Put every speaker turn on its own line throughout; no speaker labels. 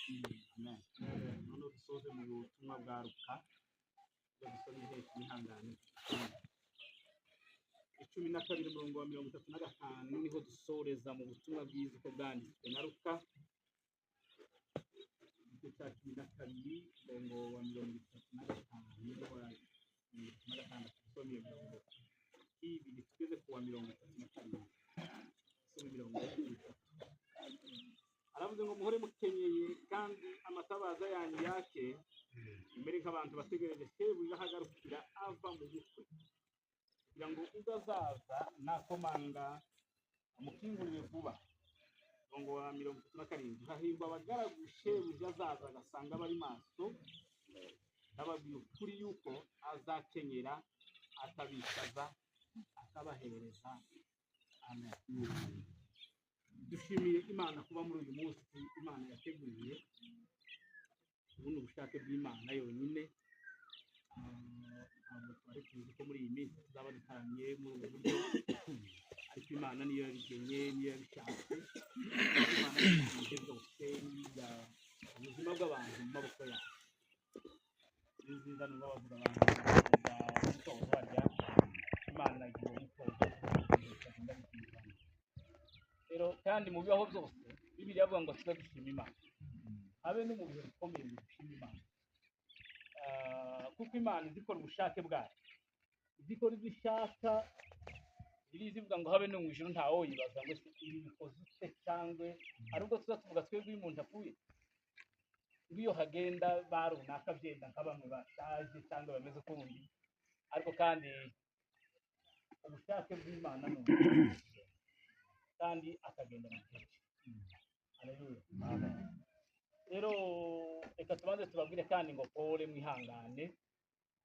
Amen. Noneho dusoze mu butumwa bwa Luka, ibyo dusomye henshi, mwihangane. 12, umurongo wa 35, niho dusoreza mu butumwa bwiza uko bwanditswe na Luka, igice cya 12, umurongo wa 35 n'uwa 36. Dusome iyo mirongo ibiri, tugeze ku wa 37. Dusome 30. Aravuze ngo: "Muhore mukenyeye kandi amatabaza yanyu yake, mumere nk'abantu bategereje shebuja aho agarukira ava mu bukwe, kugira ngo ubwo azaza nakomanga amukingurire vuba." Umurongo wa 37: "Hahirwa abagaragu shebuja azaza agasanga bari maso. Ndababwira ukuri yuko azakenyera akabicaza, akabahereza." Amen. Dushimiye Imana kuba muri uyu munsi Imana yateguye. Ubu ni ubushake bw'Imana yonyine. Ntabwo twari tuzi ko muri iyi minsi tuzaba dutaramye muri ubu buryo, ariko Imana niyo yabigennye, niyo yabishatse. Imana ibihe byose n'ibya ubuzima bw'abantu mu maboko yayo. Ni nziza nubwo bavuga abantu bavuga umutozo barya, Imana igira uwo mutozo bikagenda bikurikirana. Rero kandi mu bibaho byose, Bibiliya avuga ngo tuze dushima Imana, habe no mu bihe bikomeye ngo dushime Imana. Kuko Imana izi ikora ubushake bwayo, izi ikora ibyo ishaka. Bibiliya ivuga ngo habe no mu ijuru ntawe yibaza ngo ese ibi bikoze ute, cyangwa hari ubwo tuza tuvuga twebwe iyo umuntu apfuye, ngo iyo hagenda ba runaka byenda nka bamwe bashaje cyangwa bameze ukundi. Ariko kandi ubushake bw'Imana ni ubu, kandi akagenda mu gihe cye. Haleluya. Rero reka tubanze tubabwire kandi ngo pole, mwihangane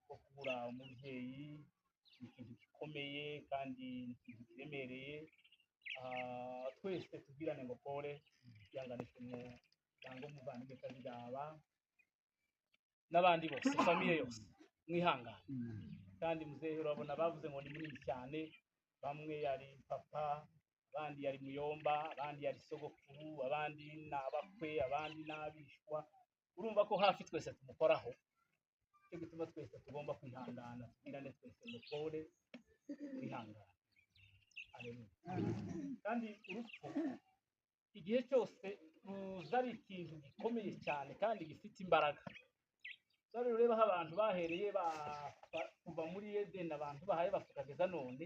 ko kubura umubyeyi ni ikintu gikomeye kandi ni ikintu kiremereye. Twese tubwirane ngo pole, twihanganishe umuryango w'umuvandimwe Kazigaba n'abandi bose, famille yose, mwihangane. Kandi muzehe urabona bavuze ngo ni munini cyane, bamwe yari papa, abandi yari muyomba, abandi yari sogokuru, abandi ni abakwe, abandi ni abishwa. Urumva ko hafi twese tumukoraho. Cyo gituma twese tugomba kwihangana, tubwirane twese ngo pole, twihangane. Haleluya. Kandi urupfu igihe cyose ruza ari ikintu gikomeye cyane kandi gifite imbaraga. Dore urebe aho abantu bahereye kuva muri Edeni, abantu bahaye bapfa none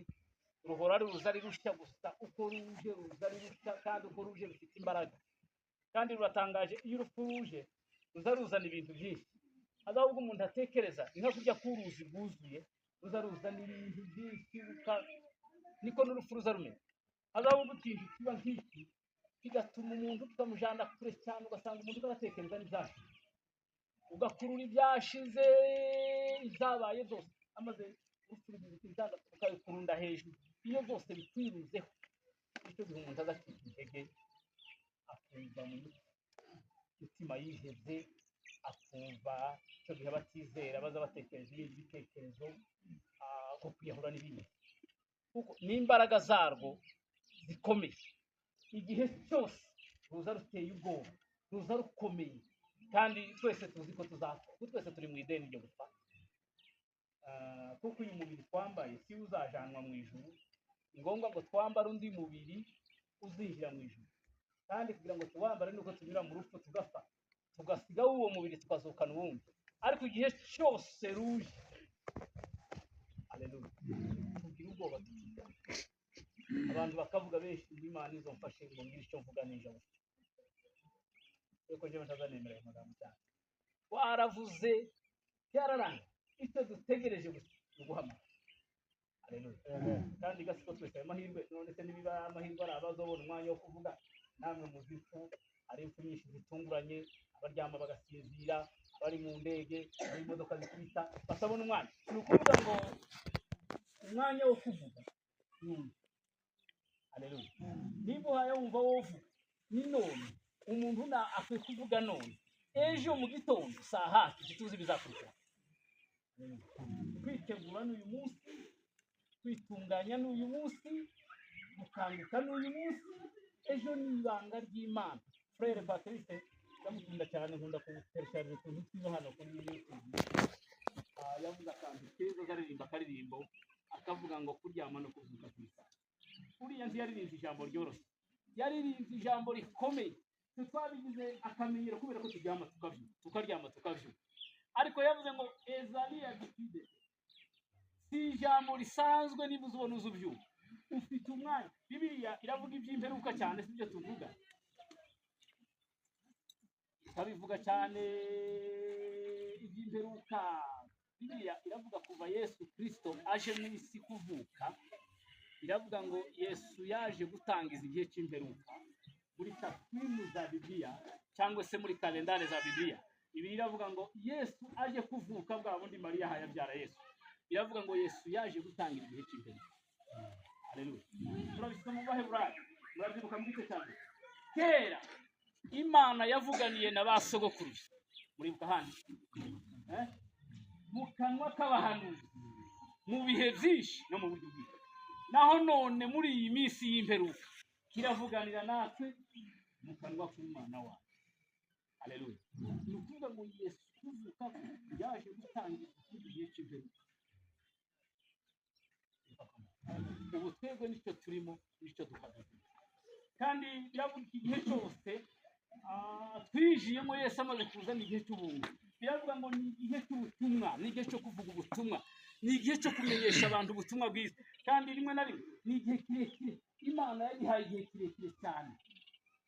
ruhora ruza ari rushya gusa. Uko ruje ruza ari rushya, kandi uko ruje rufite imbaraga kandi ruratangaje. Iyo urupfu ruje ruza ruzana ibintu byinshi, ahubwo umuntu atekereza ni nka kurya k'uruzi rwuzuye, ruza ruzana ibintu byinshi, niko n'urupfu ruza rumeze. Ahubwo ikintu kiba nk'iki kigatuma umuntu kikamujyana kure cyane, ugasanga umuntu aratekereza n'ibyashize, ugakurura ibyashize, ibyabaye byose, amaze ukabikurunda hejuru. Iyo byose bikwirunzeho, nicyo gihe umuntu azacika intege, akumva mu mutima yihebye, akumva icyo gihe abatizera baza batekereza ibindi bitekerezo nko kwiyahura n'ibindi, kuko n'imbaraga zarwo zikomeye. Igihe cyose ruza ruteye ubwoba, ruza rukomeye, kandi twese tuzi ko tuzapfa, kuko twese turi mu ideni ryo gupfa. Kuko uyu mubiri twambaye si wo uzajanwa mu ijuru. Ni ngombwa ngo twambare undi mubiri uzinjira mu ijuru, kandi kugira ngo tuwambare nuko tunyura mu rupfu, tugapfa, tugasigaho uwo mubiri, tukazukana uwundi. Ariko igihe cyose ruje, haleluya, tugira ubwoba, tukiga abantu bakavuga benshi ngo Imana izo mfashe ngo ngire icyo mvuga nijoro, ariko njyewe ntazanemera ayo magambo cyane. Waravuze byararangiye, icyo dutegereje gusa ni uguhamagara. Haleluya. Kandi gasiko twese ayo mahirwe. None se nibiba amahirwe ari abazobona umwanya wo kuvuga, namwe muzi impfu. Hari impfu nyinshi zitunguranye, abaryama bagasinzira, abari mu ndege, abari imodoka zikubita, batabona umwanya. Ni ukuvuga ngo umwanya wo kuvuga ni uyu. Haleluya. Niba uhaye wumva wowe uvuga ni none, umuntu na akwiye kuvuga none. Ejo mu gitondo saa hafi ntituzi ibizakurikira. Kwitegura n'uyu munsi, kwitunganya n'uyu munsi, gukanguka n'uyu munsi, ejo ni ibanga ry'Imana. Frère Patrice. Ndamukunda cyane, nkunda kumuteresharira utuntu twiza hano kuri YouTube. Yavuze akantu keza, azaririmba akaririmbo akavuga ngo kuryama no kuzuka ku isaha. Uriya ntiyaririmbye ijambo ryoroshye, yaririmbye ijambo rikomeye. Twe twabigize akamenyero kubera ko turyama tukabyuka, tukaryama tukabyuka, ariko yavuze ngo ezali habitude, si ijambo risanzwe. Niba uzi ubona uzi ubyuka ufite umwanya. Bibiliya iravuga iby'imperuka cyane, sibyo tuvuga, ikabivuga cyane iby'imperuka. Bibiliya iravuga kuva Yesu Kirisito aje mu isi kuvuka, iravuga ngo Yesu yaje gutangiza igihe cy'imperuka. Muri takwimu za Bibiliya cyangwa se muri kalendari za Bibiliya, Bibiliya iravuga ngo Yesu aje kuvuka, bwa bundi Mariya ahayabyara Yesu, iravuga ngo Yesu yaje gutangira igihe cy'imperuka. Haleluya! Turabisoma mu Baheburayo, murabyibuka, mu gice cya mbere. Kera Imana yavuganiye na ba sogokuruza, muribuka handi, eh? Mu kanwa k'abahanuzi mu bihe byinshi no mu buryo bwinshi. Naho none muri iyi minsi y'imperuka kiravuganira natwe mu kanwa k'Umwana wayo. Haleluya! Ni ukuvuga ngo Yesu kuvuka kwe yaje gutangira igihe cy'imperuka. Ubu twebwe nicyo turimo, nicyo duhagaze. Kandi biravuga iki gihe cyose twinjiyemo Yesu amaze kuzana igihe cy'ubuntu, biravuga ngo ni igihe cy'ubutumwa, ni igihe cyo kuvuga ubutumwa, ni igihe cyo kumenyesha abantu ubutumwa bwiza. Kandi rimwe na rimwe ni igihe kirekire, Imana yagihaye igihe kirekire cyane.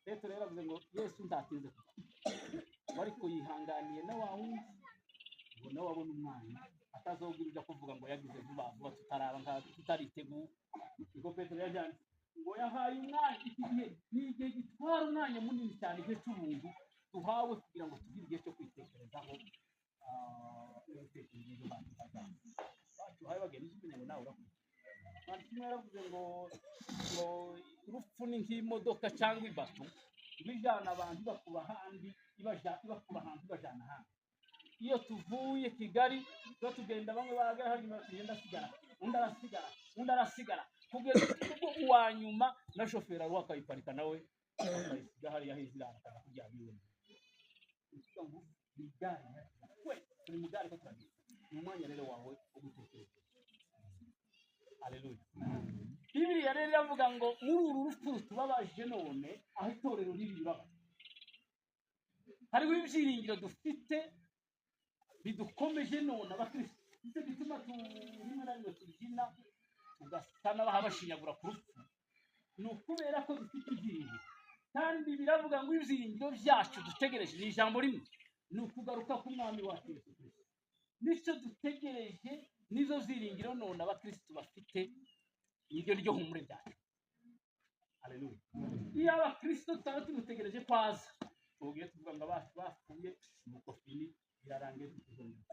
Petero yaravuze ngo Yesu ntatinze kuza, ariko yihanganiye na wa wundi ngo nawe abone umwanya, atazobwira ibyo kuvuga ngo yagize vuba vuba tutaraba nka tutariteguye. Niko Petero yajyanye ngo yahaye umwanya. Iki gihe ni igihe gitwara umwanya munini cyane, igihe cy'ubuntu duhawe kugira ngo tugire igihe cyo kwitekerezaho, no gutekereza ejo hacu hazaza. Bacu hawe bagenda umenya ngo nawe urakuze. Umwanditsi umwe yaravuze ngo urupfu ni nk'imodoka cyangwa ibato iba ijana abantu ibakura ahandi ibakura ahantu ibajana ahandi. Iyo tuvuye Kigali tuba tugenda, bamwe baragera hariya tugenda asigara, undi arasigara, undi arasigara, kugeza ubwo uwa nyuma na shoferi aruha akayiparika, nawe akayisiga hariya hejuru, akaza kuryama iwe. Ni ukuvuga ngo ni igare, we turi mu gare ko turagenda. Ni umwanya rero wawe wo gutekereza. Haleluya! Bibiliya rero iravuga ngo muri uru rupfu rutubabaje none, aho itorero riri ribabaje, hariho ibyiringiro dufite bidukomeje none abakristo. Nicyo gituma rimwe na rimwe tubyina tugasa n'abahabashinyagura ku rupfu, ni ukubera ko dufite ibyiringiro. Kandi biravuga ngo ibyiringiro byacu dutegereje ni ijambo rimwe, ni ukugaruka k'Umwami wacu Yesu Kristo. Nicyo dutegereje, nizo byiringiro none abakristo bafite, niryo ryo humure ryacu. Haleluya! Iyo abakristo tutaba tumutegereje ko aza, tugiye tuvuga ngo abacu bapfuye, nuko fini, birarangiye, tuzongera.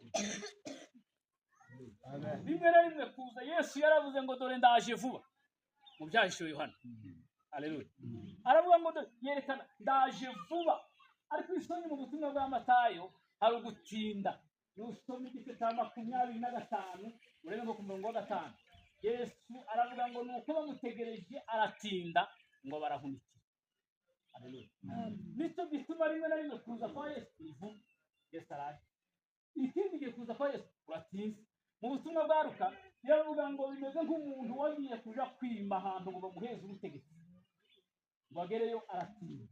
Rimwe na rimwe kuza, Yesu yaravuze ngo dore ndaje vuba, mu Byahishuwe Yohana. Haleluya! Aravuga ngo dore, yerekana ndaje vuba. Ariko isomye mu butumwa bwa Matayo hari ugutinda. Nusoma igice cya 25, urebe nko ku murongo wa 5, Yesu aravuga ngo nuko bamutegereje aratinda, ngo barahunikira. Haleluya! Nicyo gituma rimwe na rimwe kuza kwa Yesu ni vuba, Yesu araje. Ikindi gihe kuza kwa Yesu uratinze. Mu butumwa bwa Luka biravuga ngo bimeze nk'umuntu wagiye kuja kwima ahantu ngo bamuheze ubutegetsi, ngo agereyo aratinda,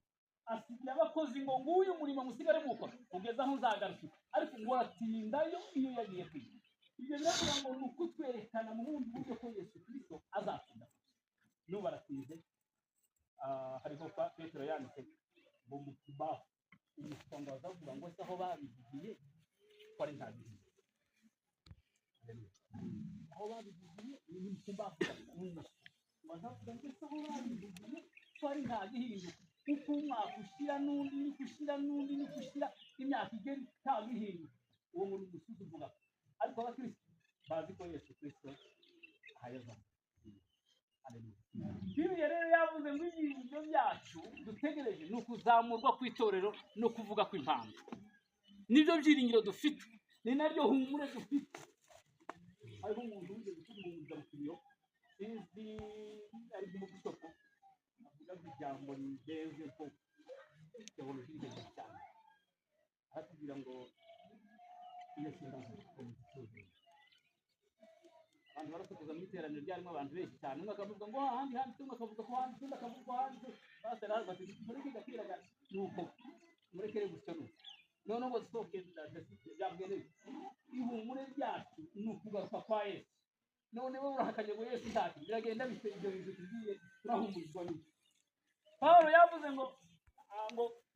asigira abakozi ngo nguyu umurimo musigare mukora kugeza aho nzagarukira, ariko ngo aratindayo iyo yagiye kwiga. Ibyo biravuga ngo ni ukutwerekana mu bundi buryo ko Yesu Kristo azatinda. N'ubu aratinze. Hariho kwa Petero yanditse ngo mukubaho umuswa ngo azavuga ngo ese aho babivugiye ko ari nta gihe, aho babivugiye ni mukubaho umuswa ngo azavuga ngo ese aho babivugiye ko ari nta gihinduka, uko umwaka ushira n'undi niko ushira n'undi niko ushira, imyaka igera nta gihinduka. Uwo ngo ni umusuzi uvuga. Ariko abakristo bazi ko Yesu Kristo ahayaza. Haleluya! Bibiliya rero yavuze ngo ibyiringiro byacu dutegereje ni ukuzamurwa kw'itorero no kuvuga kw'impanda. Nibyo byiringiro dufite, ni naryo humure dufite. Hariho umuntu wigeze kuduhumuriza mu kiriyo, sinzi, ari nk'umubishopo, avuga ngo ijambo rigenze ko teoloji rigeze cyane. Aratubwira ngo Yesu ndaza. Abantu barasakuza mu iteraniro ryarimo abantu benshi cyane, umwe akavuga ngo ahandi handitse, umwe akavuga ko handitse, undi akavuga ko handitse. Pasiteri aravuga ati: "Mureke gakiraga nuko murekere gutyo." Nuko noneho ngo dusohoke, byabwiye neza, ihumure ryacu ni ukugaruka kwa Yesu. None wowe urahakanye ngo Yesu ntacyo, biragenda bite? Ibyo bintu tubwiye, turahumurizwa n'iki? Pawulo yavuze ngo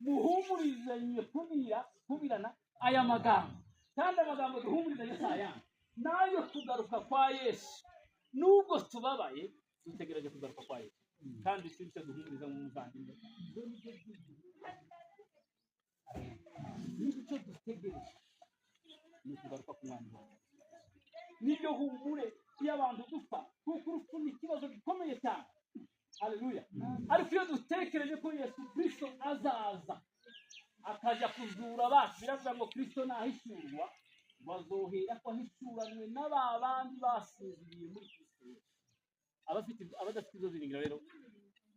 muhumurizanye kubwirana aya magambo, kandi amagambo duhumurizanye si ayandi, nayo kugaruka kwa Yesu. Nubwo tubabaye, dutegereje kugaruka kwa Yesu, kandi si icyo duhumuriza mu muvandimwe. Ibyo ni byo byiringiro, nicyo dutegereje, ni ukugaruka k'umwami wacu, niryo humure iyo abantu dupfa, kuko urupfu ni ikibazo gikomeye cyane. Haleluya! Ariko iyo dutekereje ko Yesu Kristo azaza akajya kuzura abacu, biravuga ngo Kristo nahishurwa, bazohera ko ahishuranwe n'aba bandi basinziriye muri Kristo Yesu. Abafite, abadafite izo ziringiro rero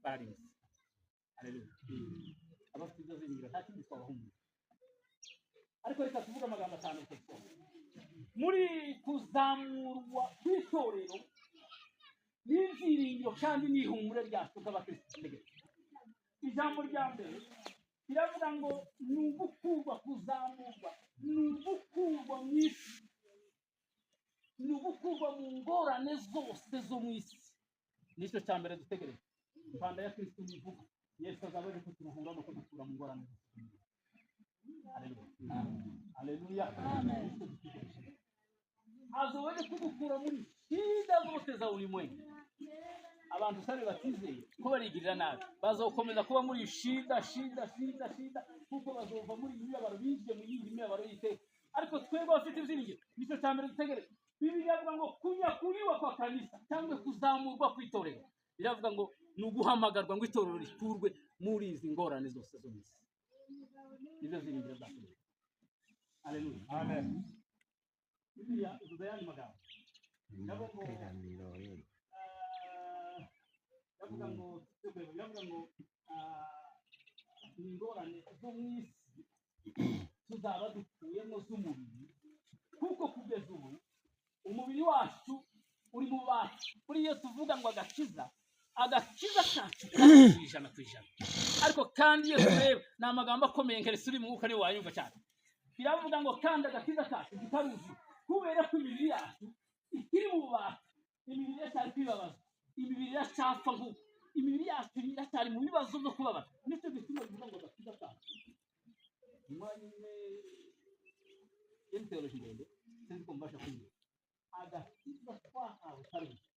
bararinze. Haleluya! Abafite izo ziringiro nta kindi twabahumuriza. Ariko reka tuvuge amagambo atanu gusa muri kuzamurwa kw'itorero n'ibyiringiro kandi n'ihumure ryacu nk'abakristo dutegereje. Ijambo rya mbere riravuga ngo ni ugukurwa, kuzamurwa ni ugukurwa mu isi, ni ugukurwa mu ngorane zose zo mu isi. Nicyo cya mbere dutegereje. Impanda ya Kristo nivuga, Yesu azaba aje kuturuhura no kudukura mu ngorane zose. Haleluya, haleluya! Nicyo dutegereje, azoweje kudukura muri shida zote za ulimwengu. Abantu sare batizeye ko barigirira nabi, bazokomeza kuba muri shida, shida, shida, shida, kuko bazova muri iyi mibabaro binjiye mu yindi mibabaro y'iteka. Ariko twebwe abafite ibyiringiro, nicyo cya mbere dutegereje. Bibiliya iravuga ngo kunyakuliwa kwa kanisa cyangwa kuzamurwa kw'itorero, biravuga ngo ni uguhamagarwa ngo itorero rikurwe muri izi ngorane zose zo mu isi. Nibyo byiringiro byacu. Haleluya!
Amen.
Bibiliya ivuga ayandi magambo. Ndavuga ngo
Iteraniro eh.
Ndavuga ngo, biravuga ngo ingorane zo mu isi tuzaba dukuyemo z'umubiri, kuko kugeza ubu umubiri wacu uri mu bacu. Kuri iyo tuvuga ngo agakiza kacu kari 100%. Ariko kandi iyo tureba ni amagambo akomeye, nkeretse uri mu mwuka niwe wayumva cyane. Biravuga ngo kandi agakiza kacu kitaruzuye kubera ko imibiri yacu ikiri mu bubata, imibiri iracyari kwibabaza, imibiri iracyapfa, nk'uko imibiri yacu iracyari mu bibazo byo kubabara. Nicyo gituma bivuga ngo agakiza kacu, umwanya umwe yari theology ndende, sinzi ko mubasha kumva. Agakiza twahawe karuzuye,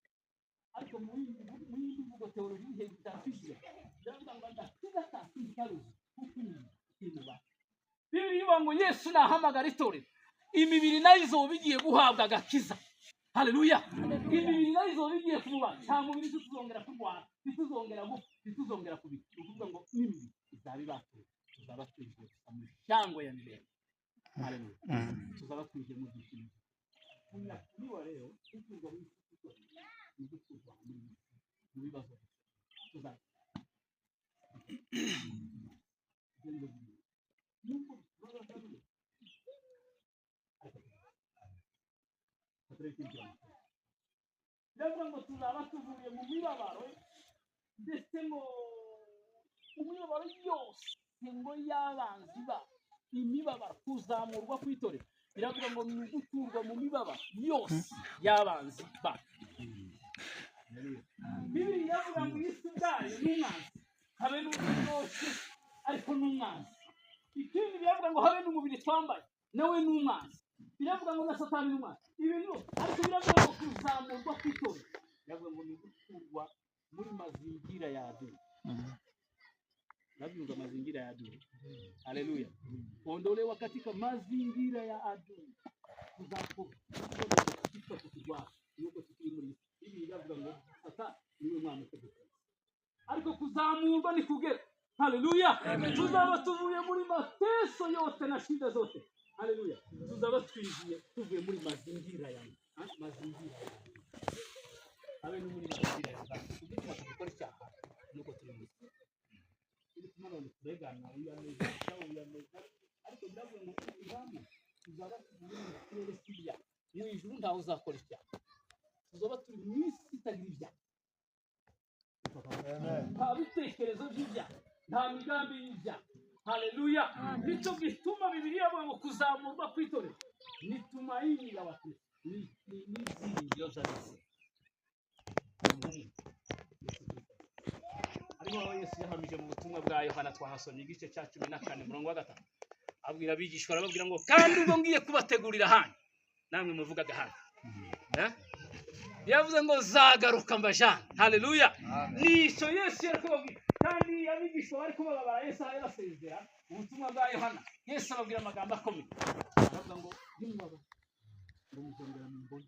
ariko mu yindi mvugo theology iri hejuru cyane twigira, biravuga ngo agakiza kacu ntikaruzuye kuko imibiri ikiri mu bubata. Bibiliya ivuga ngo Yesu nahamagara itorero, imibiri nayo izoba igiye guhabwa agakiza. Haleluya! Imibiri nayo izoba igiye kuba, nta mubiri tuzongera kurwara, ntituzongera gupfa, ntituzongera kubika. Ni ukuvuga ngo n'imibiri izaba ibatuye, tuzaba twinjiye gusa mu shangwe ya milele. Haleluya! Tuzaba twinjiye mu byishimo. Kunyakuliwa rero, gukurwa mu isi, ni gukurwa muri iyi si mu bibazo tuzaba. Ibyo ni byo bintu nubwo tubabaza, ariko turebe ikindi kintu. Biravuga ngo tuzaba tuvuye mu mibabaro, ndetse ngo mu mibabaro yose ngo y'abanzi ba imibabaro. Kuzamurwa kw'itorero biravuga ngo ni ugukurwa mu mibabaro yose y'abanzi bacu. Bibiliya iravuga ngo isi ubwayo ni umwanzi, habe n'uburyoshye, ariko ni umwanzi. Ikindi biravuga ngo habe n'umubiri twambaye nawe ni umwanzi. Biravuga ngo na Satani ni umwanzi, ibintu. Ariko biravuga ngo kuzamurwa kw'itorero biravuga ngo ni ugukurwa muri mazingira ya adui. Nabyumva, mazingira ya adui. Haleluya! Kuondolewa katika mazingira ya adui, tuzakurwa tukirwara nuko tukiri muri iyi. Bibiliya iravuga ngo Satani niwe mwana utegeka, ariko kuzamurwa ni kugera. Haleluya! Tuzaba tuvuye muri mateso yote na shida zote. Haleluya! Tuzaba twigiye tuvuye muri mazingira ya mazingira ya habe no muri mazingira ya igituma tugikora icyaha nuko turi mu isi. Iri kumwe none turegana, uyameza, uyameza. Ariko biravuga ngo uzamu tuzaba turi mu kirere cy'ibyaha, mu ijuru ntawe uzakora icyaha, tuzaba turi mu isi itagira ibyaha, nta bitekerezo by'ibyaha, nta migambi y'ibyaha. Haleluya! Nicyo gituma Bibiliya ivuga ngo kuzamurwa kw'itorero ni tumaini la Wakristo, ni ibyiringiro by'abizera. Harimo aho Yesu yahamije mu butumwa bwa Yohana, twahasomye igice cya 14 umurongo wa 5, abwira abigishwa, arababwira ngo kandi ubwo ngiye kubategurira ahanyu, namwe muvugaga hano. Eh? Yavuze ngo zagaruka mbajana. Haleluya! Nicyo Yesu yari kubabwira, kandi abigishwa bari kubabara, Yesu aho yabasezera. Ubutumwa bwa Yohana, Yesu ababwira amagambo akomeye, aravuga ngo ntimubabare, ngo muzongera mumbone.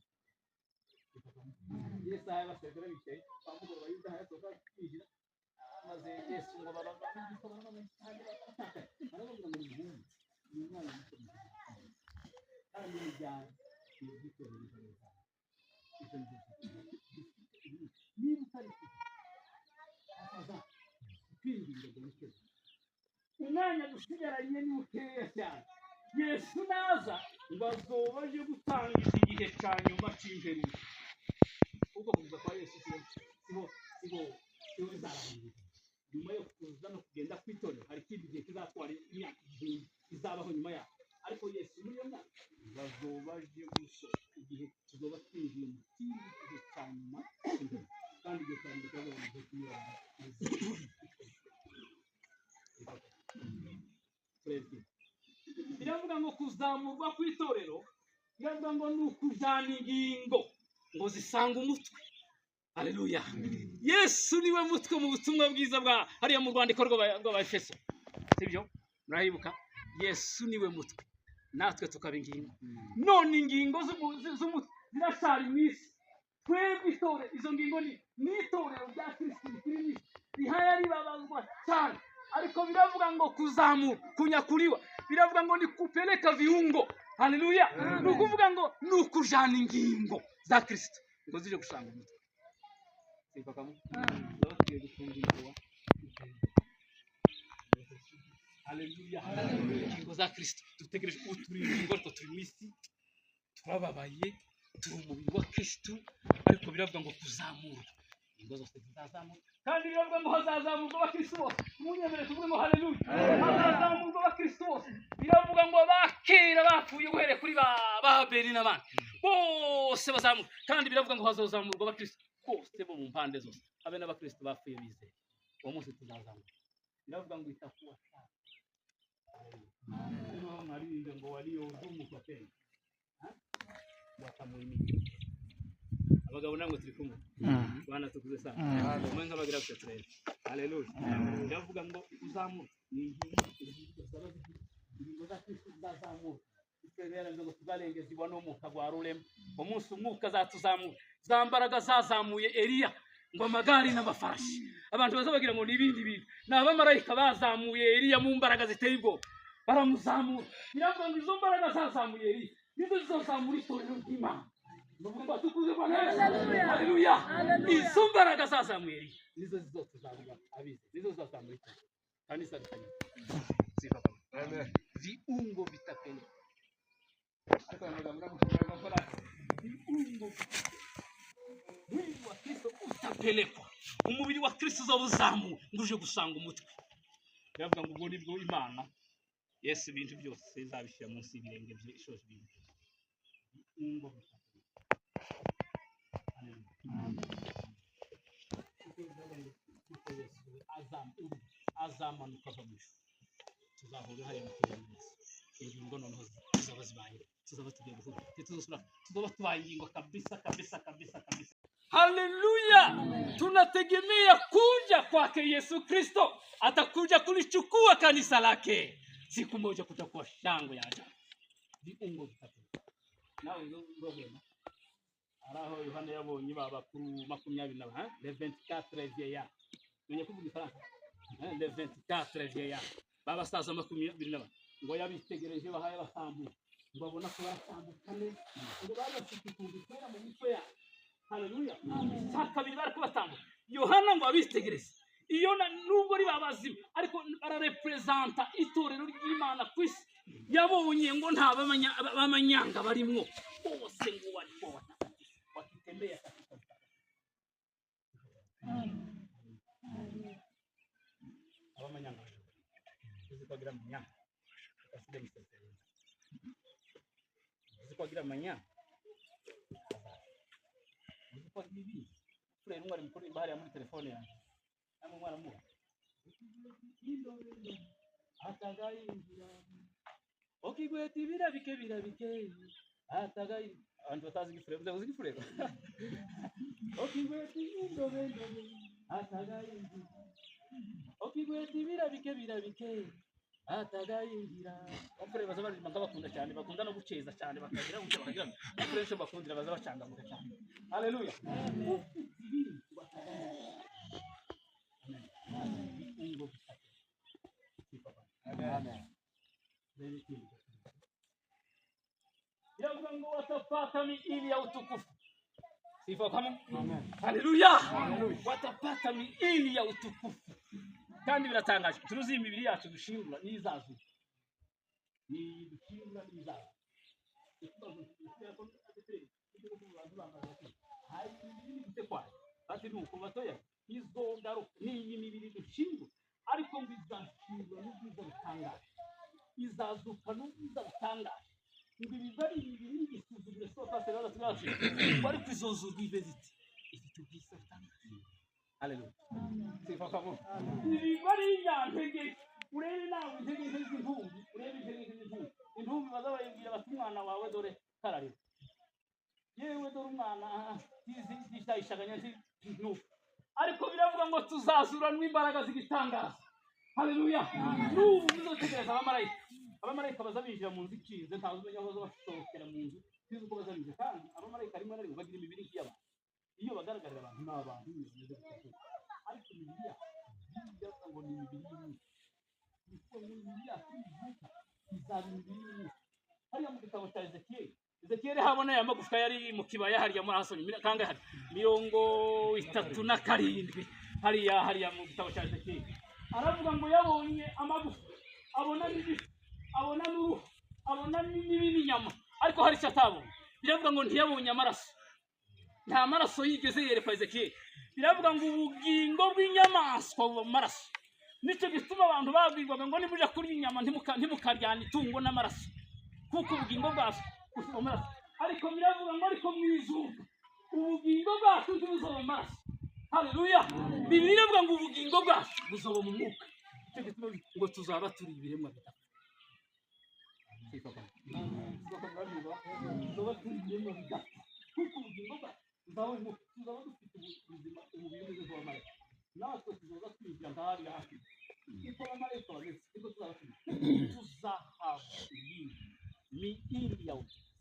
Yesu aho yabasezera bicaye kwa mugoroba, Yuda aho yasohoka kwinjira, maze Yesu ngo abigishwa barababaye cyane, baratakaye, arababwira ngo nimuhumure, ni umwana muto kandi mujyane ibyitorero neza. Niba utari aza kwinginga ngo wikeze, umwanya dusigaranye ni mukeya cyane. Yesu naza ngo azoba aje gutangiza igihe cya nyuma cy'imperuka, kuko kuza kwa Yesu siho siho siho bizarangirira. Nyuma yo kuza no kugenda kw'itorero hari ikindi gihe kizatwara imyaka 1000 izabaho nyuma yaho, ariko Yesu muri iyo myaka bazoba aje gusoza igihe tuzoba twinjiye mu kindi gihe cya nyuma cy'imperuka, kandi igihe cya nyuma kizaba mu gihe cy'imibabaro. Biravuga ngo kuzamurwa kw'itorero, biravuga ngo ni ukujyana ingingo ngo zisanga umutwe. Haleluya! Yesu niwe mutwe mu butumwa bwiza bwa hariya mu rwandiko rw'Abefeso, sibyo? Murahibuka? Yesu niwe mutwe, natwe tukaba ingingo. None ingingo z'umutwe ziracyari mu isi. Twebwe itorero, izo ngingo ni itorero rya Kristo rikiri mu isi, rihaya ribabazwa cyane. Ariko biravuga ngo kuzamura, kunyakuliwa, biravuga ngo ni kupeleka viungo. Haleluya! Ni ukuvuga ngo ni ukujana ingingo za Kristo ngo zije gusanga umutwe. Haleluya! Ingingo za Kristo dutegereje. Ubu turi ingingo, ariko turi mu isi, turababaye, turi umubiri wa Kristo, ariko biravuga ngo kuzamurwa, ingingo zose zizazamurwa, kandi biravuga ngo hazazamurwa abakristo bose. Munyemere tuvuge ngo haleluya! Hazazamurwa abakristo bose. Biravuga ngo abakera bapfuye uhereye kuri ba Abeli n'abandi bose bazamurwa, kandi biravuga ngo hazazamurwa abakristo bose bo mu mpande zose, habe n'abakristo bapfuye bizeye. Uwo munsi tuzazamurwa. Biravuga ngo itakuwa sawa. Haleluya! Mwaririmbe ngo waliohudumu kwa pendo watamuhimidi. Abagabo namwe turi kumwe, Bwana tukuze sana. Mwe nk'abagira gutya turebe. Haleluya! Biravuga ngo uzamura ni ingingo ingingo za Kristo zizazamura. Twebwe ngo tuzarengezibwa n'umwuka gwa rurema. Umunsi umwuka azatuzamura, za mbaraga zazamuye Eliya ngo amagare n'amafarashi, abantu bazabagira ngo ni ibindi bintu, ni abamarayika bazamuye Eliya mu mbaraga ziteye ubwoba, baramuzamura. Biravuga ngo izo mbaraga zazamuye Eliya nizo zizazamura itorero ry'Imana. Haleluya! Izo mbaraga zazamuye Eliya nizo zizotuzamura abize, nizo zizazamura itorero kanisa ritanyuze. Viungo vitapelekwa. Ariko aya magambo ndagushobora gukora. Viungo, mwili wa Kristo utapelekwa, umubiri wa Kristo uzaba uzamuwe ngo uje gusanga umutwe. Biravuga ngo ubwo nibwo Imana Yesu ibintu byose izabishyira munsi y'ibirenge bye, ishoje ibintu byose. Viungo vitapelekwa. Haleluya! Kuko biravuga ngo kuko Yesu azamanuka ava mu ijuru, tuzahurira hariya mu kirere Yesu. Ingingo noneho tuzaba zibaye, tuzaba tugiye guhura, ntituzosubira, tuzaba tubaye ingingo kabisa kabisa kabisa kabisa. Haleluya! Tunategemea kuja kwake Yesu Kristo, atakuja kulichukua kanisa lake. Siku moja kutakuwa shangwe ya ajabu. Viungo vitapelekwa. Nawe uzohema araho Yohana yabonye ba bakuru 24, hein? Les 24 vieillards. Mwenye kuvuga Ifaransa, hein? Les 24 vieillards, babasaza 24, ngo yabitegereje bahaye batambuka, ngo abona ko baratambuka neza, ngo bari bafite utuntu twera mu mitwe yabo. Haleluya! Cya kabiri bari kubatambuka, Yohana ngo abitegereze iyo nubwo ari babazima, ariko bararepresenta itorero ry'Imana ku isi. Yabonye ngo nta b'amanyanga barimwo, bose ngo walikuwa watakatifu wakitembea katika utakatifu. Abamanyanga, uzi ko agira amanyanga, asiga imisatsi, uzi ko agira amanyanga, uzi ko agira ibi. Tureba umwe ari mukuru hariya muri telefone yanjye, namwe mwaramuha atagayinjira okigweta ibirabike birabike atagayi. Abantu batazi igifurero, uzi igifurero? Okigweta indobe ndobe atagayinjira, okigweta ibirabike birabike atagayinjira. Abafurero baza baririmba, nkabakunda cyane, bakunda no guceza cyane, bakagira gutya, bakagira. Abafurero icyo bakundira, baza bacangamuka cyane. Haleluya! Ufite ibindi batagayinjira. Amen. Ngo
Amen.
Biravuga ngo watapata miili ya utukufu. Sifa kama.
Amen.
Haleluya! Watapata miili ya utukufu. Kandi biratangaje. Turuzi imibiri yacu dushingura n'izazuka. Ni dushingura n'izazuka. Ikibazo kubera ko hari imibiri gute kwayo. Bati nuko batoya izogaruka n'iyi mibiri dushingura, ariko ngo izashingura n'ubwiza butangaje. Izazuka n'ubwiza butangaje. Ngo ibiva ari imibiri y'igisuzuguro soko pastor tugacu. Ngo ariko izozurwa imeze iti ifite ubwiza butangaje. Haleluya. Sifa kwa Mungu. Ibiva ari inyantege, urebe nawe intege nke z'intumbi, urebe intege nke z'intumbi. Intumbi baza bayibwira bati: "Umwana wawe dore kararira. Yewe dore umwana zishayishaganya nuko." Ariko biravuga ngo tuzazuranwa imbaraga z'igitangaza. Haleluya! N'ubu muzotegereza abamarayika. Abamarayika baza binjira mu nzu ikinze, ntawe umenya aho baza basohokera mu nzu, sinzi uko baza binjira. Kandi abamarayika rimwe na rimwe bagira imibiri nk'iy'abantu. Iyo bagaragarira abantu ni abantu nyine bameze gutya. Ariko imibiri yabo, Bibiliya iravuga ngo ni imibiri y'umwuka. Ni ukuvuga ngo imibiri yacu nivuka izaba imibiri y'umwuka. Hariya mu gitabo cya Ezekiyeli, Ezekiyeli habona aya magufwa yari mu kibaya hariya muri hasomye kangahe hari 37 hariya mu gitabo cya Ezekiyeli. Aravuga ngo yabonye amagufa, abona n'igifu, abona n'uruhu, abona n'inyama, ariko hari icyo atabonye. Biravuga ngo ntiyabonye amaraso, nta maraso yigeze yerekwa Ezekiyeli. Biravuga ngo ubugingo bw'inyamaswa buba mu maraso. Nicyo gituma abantu babwirwaga ngo nimuja kurya inyama ntimukaryana itungo n'amaraso, kuko ubugingo bwacu buba mu maraso. Ariko biravuga ngo ariko mu izuka ubugingo bwacu ntibuzoba mu maraso. Haleluya! Bibiliya iravuga ngo ubugingo bwacu buzoba mu mwuka. Nicyo gituma ngo tuzaba turi ibiremwa bidapfa. Tuzaba turi ibiremwa bidapfa, kuko ubugingo bwacu buzaba mu mwuka. Tuzaba dufite ubuzima, umubiri umeze nk'uw'abamarayika. Natwe tuzoza twinjira nk'ahariya hafi uko abamarayika bameze, niko tuzaba turi. Tuzahabwa iyindi miili ya utukufu,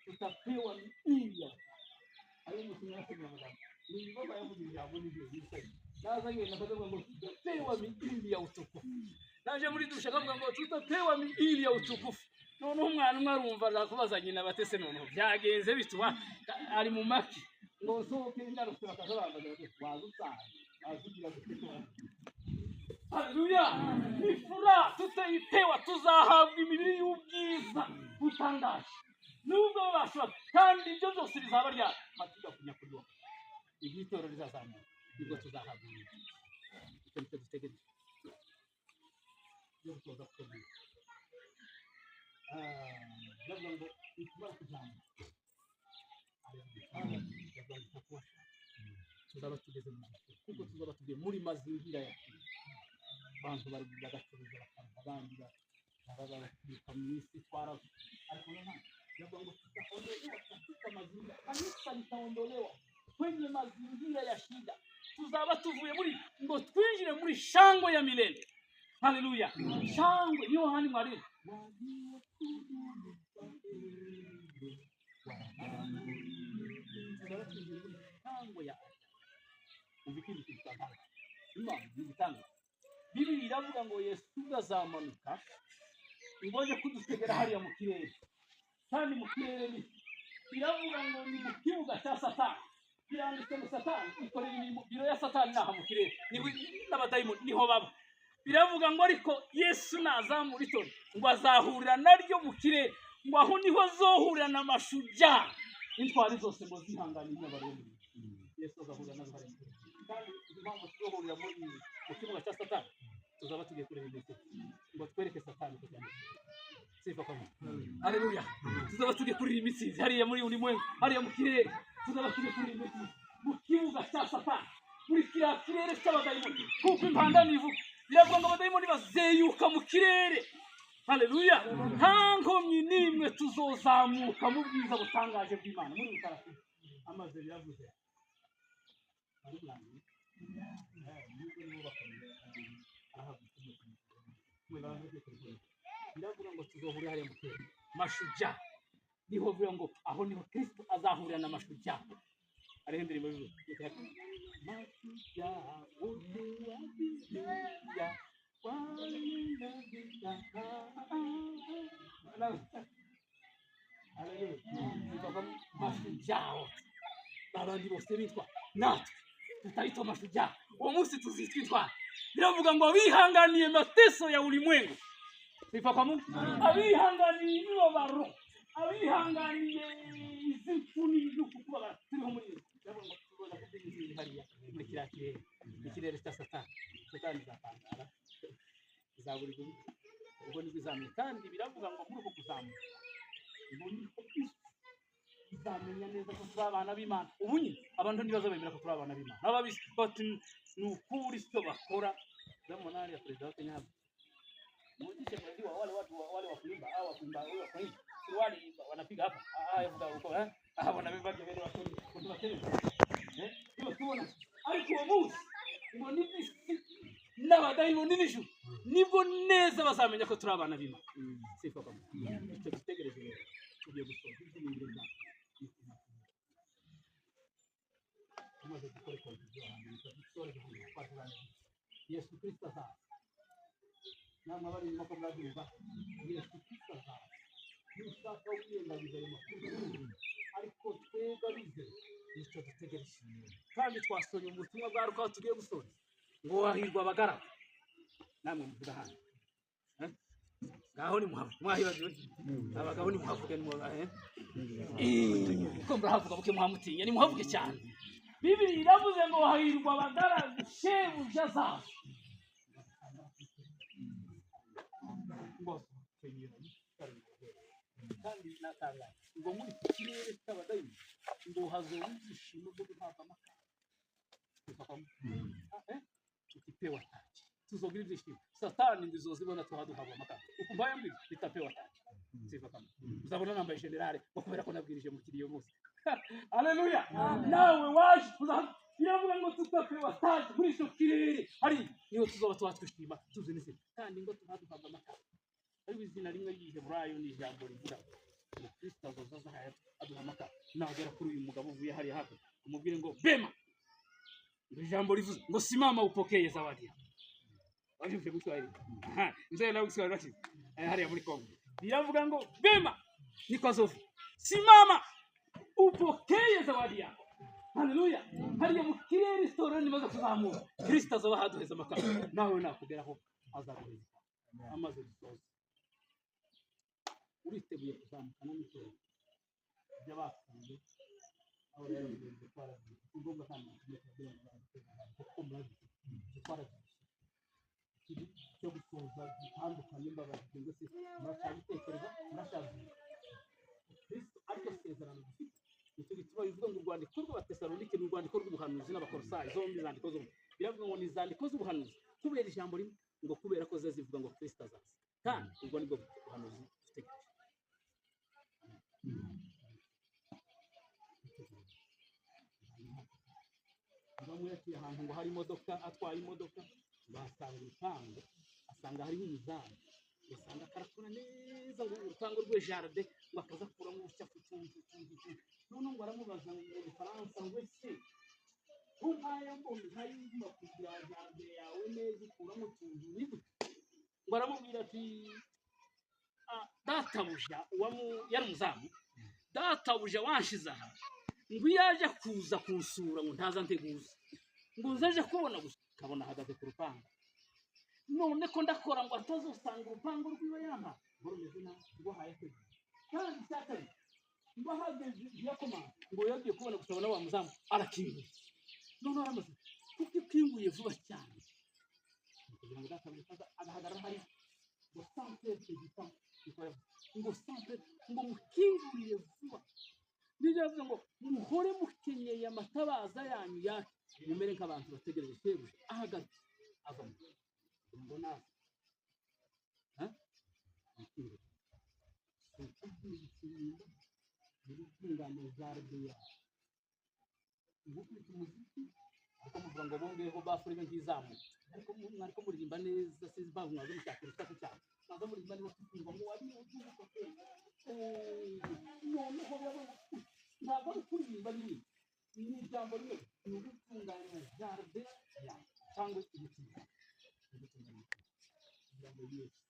tutapewa miili ya utukufu. Hariho umusomyi yarasomye amagambo ni ibibazo, yavuze ijambo n'ibyo bicaye naza ngenda akavuga ngo tutapewa miili ya utukufu. Naje muri dushe akavuga ngo tutapewa miili ya utukufu. Noneho umwana umwe arumva aza kubaza nyina batese: "Noneho byagenze bituma ari mu maki?" Ngo nsohoke ngarutse bakaza bambaza bati: "Waza usanga waza ugira gute?" Haleluya! Ni furaha tutaipewa, tuzahabwa imibiri y'ubwiza butangaje nubwo bashobora. Kandi ibyo byose bizaba ryari? Matujya kunyakurwa igihe itorero rizazamuka, nibwo tuzahabwa imibiri. Icyo nicyo dutegereje yo gusoza gutegura. Bavuga ngo nitumara kuzamuka, bavuga ngo itakuwa tuzaba tugeze mu gihe, kuko tuzaba tugiye muri mazingira yacu. Abantu bari bagacuruza, bakaza, abandi baba bakwiruka mu isi twara. Ariko noneho yavuga ngo tutaondolewa katika mazingira, kanisa litaondolewa kwenye mazingira ya shida. Tuzaba tuvuye muri ngo twinjire muri shangwe ya milele. Haleluya! Shangwe niyo hani mwarimu tuzaba twinjiye muri shangwe ya umva. Ikindi kintu cyatangaje, Imana ni igitangaza. Bibiliya iravuga ngo Yesu ubwo azamanuka ngo aje kudutegera hariya mu kirere. Kandi mu kirere ni biravuga ngo ni mu kibuga cya Satani. Biranditse ngo Satani ikorera imirimo, biro ya Satani ni aha mu kirere, niho n'abadayimoni niho baba. Biravuga ngo ariko Yesu nazamura itorero Ngo azahurira naryo mu kirere, ngo aho niho azohurira na mashujaa, intwari zose ngo zihanganiye imibabaro yo mu isi. Yesu azahurira nazo hariya mu kirere. Kandi impamvu tuzohurira mu kibuga cya Satani, tuzaba tugiye kureba imitego ngo twereke Satani ko cyane. Sifa kwa Mungu. Haleluya. Tuzaba tugiye kuririmba intsinzi hariya muri ulimwengu, hariya mu kirere. Tuzaba tugiye kuririmba intsinzi mu kibuga cya Satani, muri kiriya kirere cy'abadayimoni, kuko impanda nivuga biravuga ngo abadayimoni bazeyuka mu kirere. Haleluya. Nta nkomyi n'imwe, tuzozamuka mu bwiza butangaje bw'Imana muri utaratibu. Amaze biravuze ari burangiye. Nubwo nibo bakomeye, arahabwa mwe baravuze telefone. Biravuga ngo tuzohurira hariya mu kirere, mashujaa. Niho bivuga ngo aho niho Kristo azahurira na mashujaa. Hariho indirimbo bivuga mashujaa wote wa Biblia walinda vita. Haleluya. Bivuga mashujaa wote, babandi bose bitwa, natwe tutahitwa mashujaa uwo munsi, tuzitwa intwari. Biravuga ngo abihanganiye mateso ya ulimwengu. Sifa kwa Mungu. Abihanganiye imibabaro, abihanganiye izi mfu n'ibihugu kubabara turiho muri iyi si, biravuga ngo tuzoza kubyina intsinzi hariya muri kiriya kirere, ikirere cya Satani. Satani izatangara, izabura igubi, ubwo nibwo izamenya. Kandi biravuga ngo muri uko kuzamuka ngo niko isi izamenya neza ko turi abana b'Imana. Ubu nyine abantu ntibaza bemera ko turi abana b'Imana. N'ababisi bati ni ukuri sicyo bakora. Ndabona hariya perezida wa Kenya hapa. Muitishe kwa wale watu wale wa kuimba au wa kuimba huyo wa kuimba. Suruali wanapiga hapa. Ah, ah, huko eh. Ah, wanabeba vile wa Kenya. Kutoka Kenya. Eh? Hiyo tubona. Ariko uwo munsi ngo n'isi n'abadayimoni n'ijuru nibwo neza bazamenya ko turi abana b'Imana. Sifa kwa Mungu. Icyo dutegereje rero, tugiye gusoza ibyiringiro byacu. Tumaze gukora conclusion ahantu dusoreje hano twatuganiriye. Yesu Kristo azaza. Namwe abari inyuma ko murabyumva, Yesu Kristo azaza. Nushaka wirengagiza ayo makuru, ariko twebwe abizeye nicyo dutegereje. Kandi twasomye mu butumwa bwa Luka aho tugiye gusoza ngo hahirwa abagaragu. Namwe muvuga hano. Eh? Ngaho ni muhavuge, mwahibagiwe abagabo, nimuhavuge, nimuhavuge ko murahavuga buke, muhamutinya, nimuhavuge cyane. Bibiri iravuze ngo hahirwa abagaragu shebuja azaza ngo kandi natangaye ngo muri iki kirere cy'abadayimoni ngo hazoba ibyishimo byo guhabwa amakara. Tukipewa taji, tuzogira ibyishimo. Satani ngo izozibona tuhaduhabwa amakara. Ukumva yambwira bitapewa taji. Sifa kama uzabona nambaye generale ngo kubera ko nabwirije mu kiriyo munsi. Haleluya. Nawe waje biravuga ngo tutapewa taji muri icyo kirere hari niho tuzoba tuba twishima tuzi n'izina, kandi ngo tuhaduhabwa amakara. Ariko izina rimwe ry'Igiheburayo ni ijambo rivuga ngo Kristo azoza aza aduha amakara. Nagera kuri uyu mugabo uvuye hariya hakurya, umubwire ngo bema, ngo ijambo rivuze ngo simama upokee zawadi yako. Wabyumvise mu Kiswahili? Aha, mzee nawe Kiswahili basi. Hariya muri Kongo biravuga ngo bema, niko azovuga, simama upokee zawadi yako. Haleluya. Hariya mu kirere itorero nimaze kuzamuka, Kristo azoba ahaduheza amakara. Nawe nakugeraho azaguheza. Amaze gusoza, uriteguye kuzamukana n'itorero ry'abapfuye? Aho rero bigenze twaragiye, ni ngombwa kandi mukomeze kugira ngo kuko murabizi twaragiye ikintu cyo gusoza gitandukanye. Imbabazi cyangwa se muracyabitekereza, muracyabyumva Kristo ariko sezerano dufite. Nicyo gituma bivuga ngo urwandiko rw'Abatesalonike ni urwandiko rw'ubuhanuzi, n'Abakorosayi zombi, izandiko zombi biravuga ngo ni izandiko z'ubuhanuzi kubera ijambo rimwe, ngo kubera ko zo zivuga ngo Kristo azaza, kandi ubwo nibwo buhanuzi dutegereje. Bamwe yaciye ahantu ngo hari imodoka, atwaye imodoka ngo ahasanga urupangu, asanga hariho umuzamu, ugasanga karakora neza ngo urupangu rwe jardin, ngo akaza akuramo ubucafu utuntu utuntu utuntu. Noneho ngo aramubaza ngo mu Gifaransa ngo ese ko nkaya mbona nkayumva kugira jardin yawe neza ukuramo utuntu ni gute? Ngo aramubwira ati: "Ah, databuja yari umuzamu, databuja wanshize aha ngo iyo aje kuza kunsura ngo ntaza nteguza, ngo nzaje kubona gusa kabona ahagaze ku rupangu." None ko ndakora ngo atazosanga urupangu rwiwe yampa ngo rumeze nabi, ngo haye kwezi. Kandi icya kabiri, ngo ahageze ntiyakomanga, ngo yagiye kubona gusa abona wa muzamu arakinguye. Noneho aramaze kuko ikinguye vuba cyane kugira ngo data agahagarara hariya ngo sans perdre du temps, niko yavuze, ngo sans perdre, ngo mukingurire vuba. Nibyo yavuze ngo muhore mukenyeye amatabaza yanyu yake, mumere nk'abantu bategereje shebuja ahagaze avamo kugira ngo naze ha mukingurire. Ni gutunganya jardin yawe, gukubita umuziki, ariko muvuga ngo bongeyeho bafure ibe nk'izamuka, ariko mwariko muririmba neza. Sinzi impamvu mwaza mushaka urusaku cyane, mwaza muririmba neza tukumva ngo wari noneho birabona. Ntabwo ari kuririmba biriya, ni ijambo rimwe, ni ugutunganya jardin yawe cyangwa umutima wawe. Ni ugutunganya umutima kugira ngo Yesu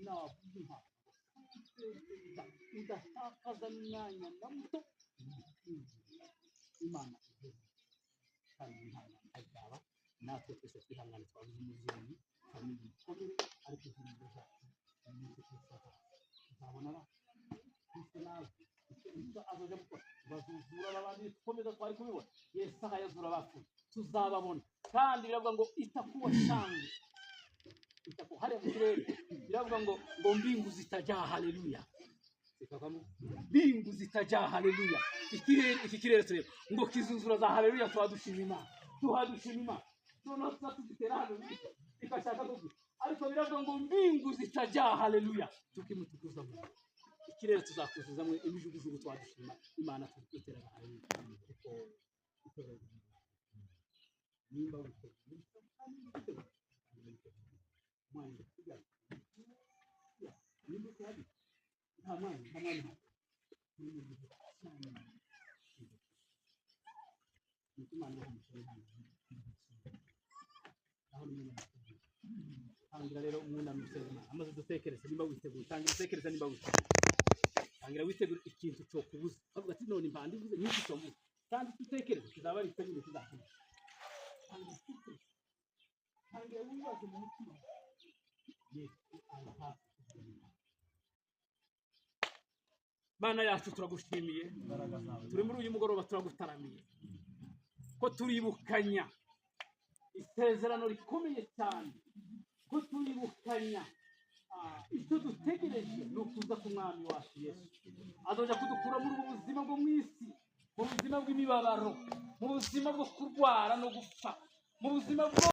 navuga impamvu udatakaza n'umwanya na muto. Imana igeze kandi Imana azaba natwe twese twihangane. Twabuze umubyeyi, famille ikomere, ariko izindi zacu umunsi twese tuzabona abacu. Kristo nawe icyo azoja gukora, bazuzura babandi dukomeza twari kubibona. Yesu aha yazura abapfuye, tuzababona. Kandi biravuga ngo itakuwa shangwe, itakuwa hariya mu kirere. Biravuga ngo mbingu zitajaa haleluya, zikavamo mbingu zitajaa haleluya. Ikirere, iki kirere tureba ngo kizuzura za haleluya. Tuhadushima Imana, tuhadushima Imana. Noneho tuza tuzitera haleluya ikashaka kuvuga, ariko biravuga ngo mbingu zitajaa haleluya, tukimutukuza mu ikirere, tuzakuzuzamo imijugujugu. Twadushima Imana tuteraga haleluya. Kuko itorero nimba witeguye, umwanya usigaye nimba uhari, nta mwanya, nta mwanya uhari. Ni mu gihe cyane nuko Imana ibaha umugisha wihangane. Aho ni mwene. Tangira rero umwunamye usenga Imana, amaze dutekereze nimba witeguye. Tangira utekereze nimba witeguye, tangira witegure ikintu cyo kubuza avuga ati none impanda ivuze n'iki cyo mbuza, kandi icyo utekereza kizaba ari icyo nyine kizakubuza. Tangira utekereze, tangira wibaze mu mutima. Yesu ari hafi kugenda. Mana yacu, turagushimiye.
Imbaraga zawe.
Turi muri uyu mugoroba, turagutaramiye ko turibukanya isezerano rikomeye cyane, ko turibukanya icyo dutegereje ni ukuza k'umwami wacu Yesu. Azoja kudukura muri ubu buzima bwo mu isi, mu buzima bw'imibabaro, mu buzima bwo kurwara no gupfa, mu buzima bwo